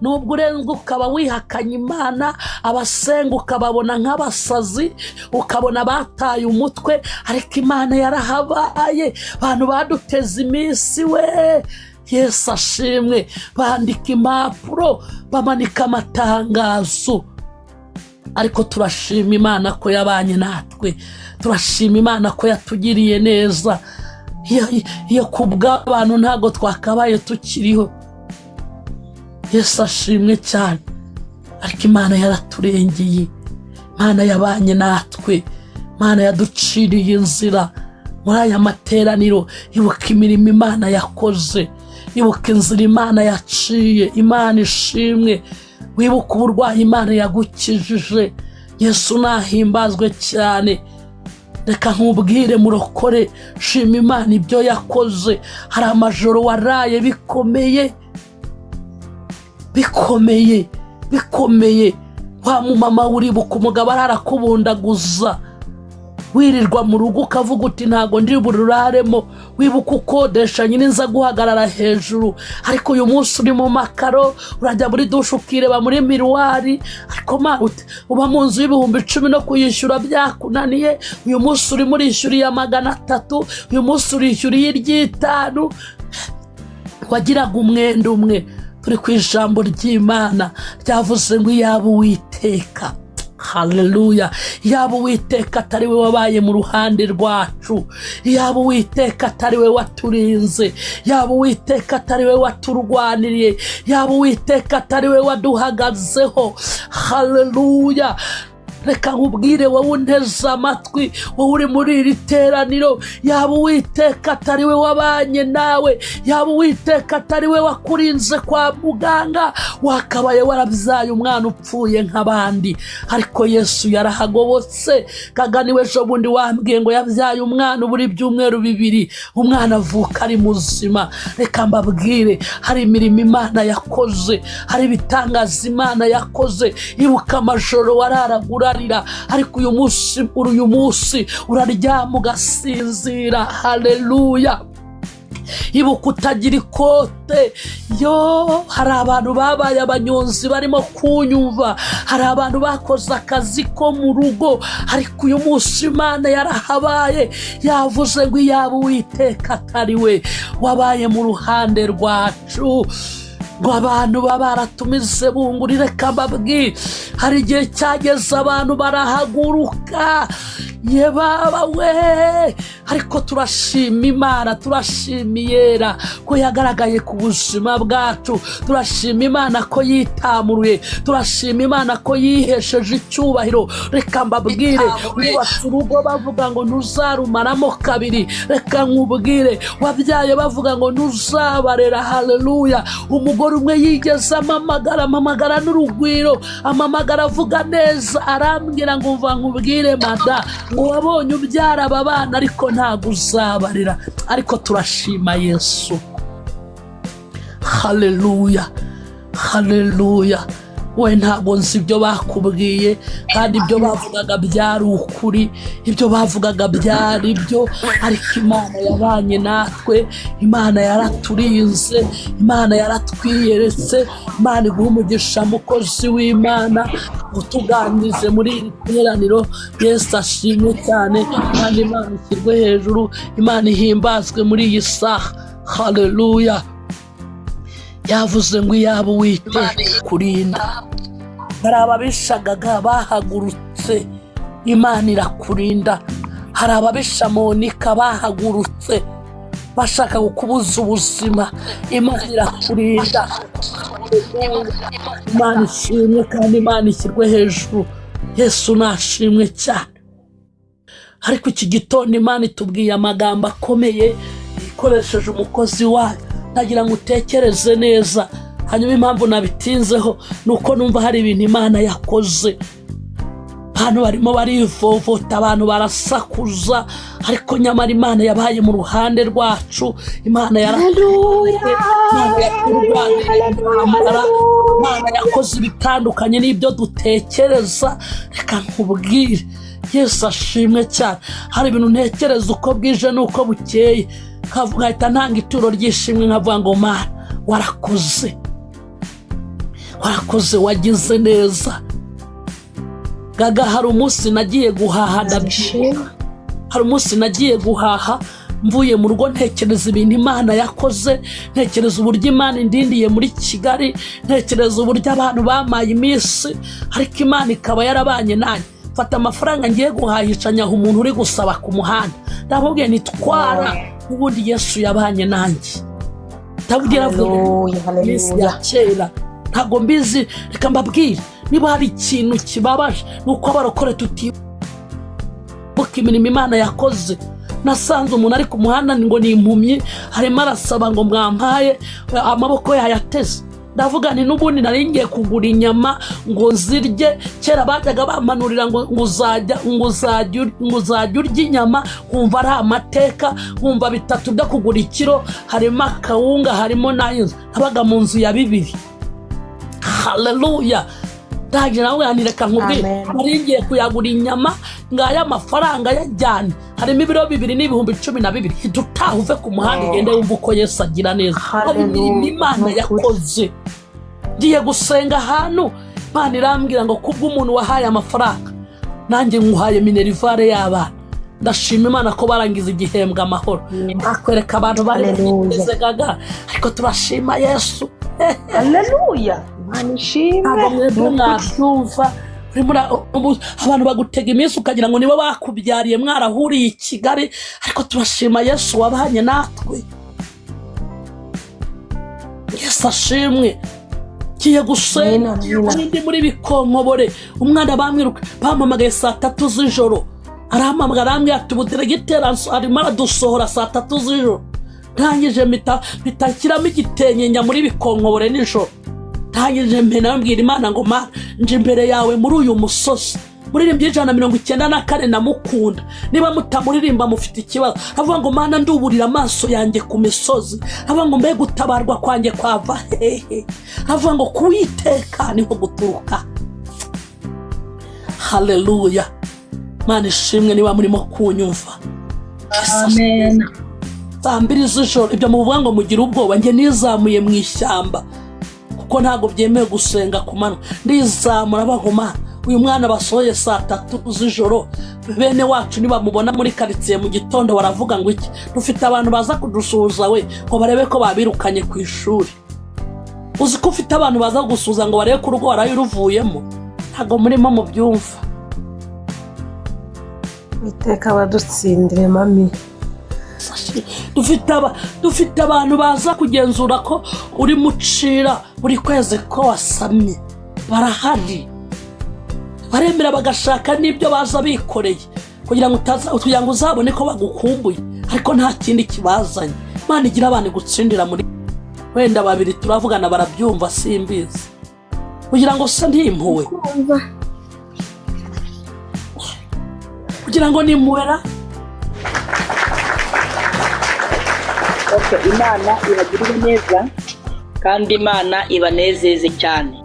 Nubwo urenzwe ukaba wihakanye Imana, abasenga ukababona nk'abasazi, ukabona bataye umutwe, ariko Imana yarahabaye. Abantu baduteze iminsi we, Yesu ashimwe, bandika impapuro, bamanika amatangazo, ariko turashima Imana ko yabanye natwe, turashima Imana ko yatugiriye neza. Iyo ku bw'abantu ntabwo twakabaye tukiriho. Yesu ashimwe cyane. Ariko Imana yaraturengeye, Imana yabanye natwe, Imana yaduciriye inzira muri aya materaniro. Ibuka imirimo Imana yakoze, ibuka inzira Imana yaciye. Imana ishimwe. Wibuka uburwayi Imana yagukijije. Yesu nahimbazwe cyane. Reka nkubwire murokore, shima Imana ibyo yakoze. Hari amajoro waraye bikomeye, bikomeye, bikomeye. Wa mumama, uribuka umugabo ararakubundaguza, wirirwa mu rugo ukavuga uti: "Ntabwo ndi bururaremo"? Wibuka ukodesha nyine nza guhagarara hejuru, ariko uyu munsi uri mu makaro, urajya muri douche ukireba muri miroir. Ariko ma uba mu nzu y'ibihumbi 10 no kuyishyura byakunaniye, uyu munsi urimo urishyuriye 300, uyu munsi urishyuriye iry'itanu. Wagiraga umwenda umwe. Turi ku ijambo ry'Imana ryavuze ngo iyaba Uwiteka, haleluya, yaba Uwiteka atari we wabaye mu ruhande rwacu, yaba Uwiteka atari we waturinze, yaba Uwiteka atari we waturwaniriye, yaba Uwiteka atari we waduhagazeho, haleluya. Reka nkubwire wowe unteze amatwi, wowe uri muri iri teraniro, yaba Uwiteka atari we wabanye nawe, yaba Uwiteka atari we wakurinze kwa muganga, wakabaye warabyaye umwana upfuye nk'abandi. Ariko Yesu yarahagobotse. Kagani we ejo bundi wambwiye ngo yabyaye umwana ubura ibyumweru 2, umwana avuka ari muzima. Reka mbabwire, hari imirimo Imana yakoze, hari ibitangaza Imana yakoze. Ibuka amajoro wararagura urarira, ariko uyu munsi uraryama ugasinzira. Haleluya. Ibuka utagira ikote. Yo, hari abantu babaye abanyonzi barimo kunyumva, hari abantu bakoze akazi ko mu rugo, ariko uyu munsi Imana yarahabaye. Yavuze ngo iyaba Uwiteka atari we wabaye mu ruhande rwacu, ngo abantu baba baratumize bunguri. Reka mbabwire, hari igihe cyageze abantu barahaguruka, ye baba we! Ariko turashima Imana, turashima Iyera ko yagaragaye ku buzima bwacu, turashima Imana ko yitamuruye, turashima Imana ko yihesheje icyubahiro. Reka mbabwire, wubatse urugo bavuga ngo ntuzarumaramo kabiri. Reka nkubwire, wabyaye bavuga ngo ntuzabarera. Haleluya. Umugore umwe yigeze amamagara, amamagara n'urugwiro, amamagara avuga neza, arambwira ngo: "Mva nkubwire mada," ngo, "wabonye ubyara aba bana ariko ntabwo uzabarera." Ariko turashima Yesu. Haleluya, haleluya. We, ntabwo nzi ibyo bakubwiye, kandi ibyo bavugaga byari ukuri, ibyo bavugaga byari byo, ariko Imana yabanye natwe, Imana yaraturinze, Imana yaratwiyeretse. Imana iguha umugisha, mukozi w'Imana utuganirize muri iri teraniro. Yesu ashimwe cyane, kandi Imana ishyirwe hejuru, Imana ihimbazwe muri iyi saha. Haleluya. Yavuze ngo iyaba Uwiteka kurinda. Hari ababishagaga bahagurutse, Imana irakurinda. Hari ababisha Monika bahagurutse bashaka kukubuza ubuzima, Imana irakurinda. Imana ishimwe kandi Imana ishyirwe hejuru. Yesu nashimwe cyane. Ariko iki gitondo Imana itubwiye amagambo akomeye ikoresheje umukozi wayo. Ndagira ngo utekereze neza. Hanyuma impamvu nabitinzeho ni uko numva hari ibintu Imana yakoze. Abantu barimo barivovota, abantu barasakuza, ariko nyamara Imana yabaye mu ruhande rwacu. Imana Haleluya. Imana yaturwaniriye intambara. Imana yakoze ibitandukanye n'ibyo dutekereza. Reka nkubwire, Yesu ashimwe cyane. Hari ibintu ntekereza uko bwije n'uko bukeye, nkahita ntanga ituro ry'ishimwe, nkavuga ngo: "Mana, warakoze," Warakoze, wagize neza. Gaga, hari umunsi nagiye guhaha, ndabyibuka, hari umunsi nagiye guhaha mvuye mu rugo, ntekereza ibintu Imana yakoze, ntekereza uburyo Imana indindiye muri Kigali, ntekereza uburyo abantu bamaye iminsi, ariko Imana ikaba yarabanye nanjye. Mfata amafaranga ngiye guhahisha, nyaha umuntu uri gusaba ku muhanda. Ndamubwiye nitwara ubundi Yesu yabanye nanjye. Ndabwira, Haleluya. iminsi ya Haleluya. kera ntabwo mbizi. Reka mbabwire, niba hari ikintu kibabaje ni uko abarokore tutibuka imirimo Imana yakoze. Nasanze umuntu ari ku muhanda ngo ni impumyi, arimo arasaba ngo mwampaye, amaboko yayateze. Ndavuga nti n'ubundi nari ngiye kugura inyama ngo nzirye. Kera bajyaga bampanurira ngo uzajya urya inyama, nkumva ari amateka, nkumva bitatu byo kugura ikiro, harimo akawunga, harimo n'ay'inzu. Nabaga mu nzu ya bibiri. Haleluya! Ndangije nawe nti reka nkubwire, Amen. nari ngiye kuyagura inyama, ngaya amafaranga yajyane, harimo ibiro 2 n'ibihumbi 12. Hita utaha, uve ku muhanda, ugende wumve uko Yesu agira neza. Hari imirimo Imana Ni ukuri. yakoze. Ngiye gusenga ahantu, Imana irambwira ngo kubw'umuntu wahaye amafaranga, nanjye nkuhaye minerval y'abana. Ndashima Imana ko barangiza igihembwe amahoro. Nakwereka abantu bari Haleluya. biteze, Gaga, ariko turashima Yesu. Haleluya, Imana ishimwe. Ntabwo mwebwe Ni ukuri. mwabyumva. Abantu bagutega iminsi ukagira ngo nibo bakubyariye, mwarahuriye i Kigali, ariko turashima Yesu wabanye natwe. Yesu ashimwe. Ngiye gusenga, Amina, amina. nari ndi muri Bikonkobore, umwana bamwiruka, bampamagaye saa 3 z'ijoro. Arampamagara, arambwira ati ubu diregiteri arimo aradusohora saa 3 z'ijoro. Ndangije mpita nshyiramo igitenge, njya muri Bikonkobore nijoro. Ndangije mpena mbwira Imana ngo Mana, nje imbere yawe muri uyu musozi. Muririmbyi 194, ndamukunda, niba mutamuririmba mufite ikibazo. Avuga ngo Mana, nduburira amaso yanjye ku misozi. Avuga ngo mbe gutabarwa kwanjye kwava hehe? Avuga ngo kuwiteka niho guturuka. Haleluya, Mana ishimwe. Niba murimo kunyumva? Amen. Saa 2 z'ijoro, ibyo muvuga ngo mugire ubwoba, njye nizamuye mu ishyamba kuko ntabwo byemewe gusenga ku manywa. Ndizamura bagoma, uyu mwana basohoye saa 3 z'ijoro, bene wacu nibamubona muri karitsiye mu gitondo baravuga ngo iki? Dufite abantu baza kudusuhuza we, ngo barebe ko babirukanye ku ishuri. Uzi ko ufite abantu baza gusuhuza ngo barebe ko urugo waraye uruvuyemo? Ntabwo murimo mubyumva. Iteka badutsindire, mami. Dufite abantu baza kugenzura ko uri mucira buri kwezi, ko wasamye. Barahari, baremera bagashaka n'ibyo baza bikoreye kugira ngo uzabone ko bagukumbuye, ariko nta kindi kibazanye. Imana igira abantu gutsindira muri wenda babiri turavugana barabyumva, simbizi. Kugira ngo se ntimpuwe, kugira ngo nimpuwera. Okay, Imana ibagirire neza kandi Imana ibanezeze cyane.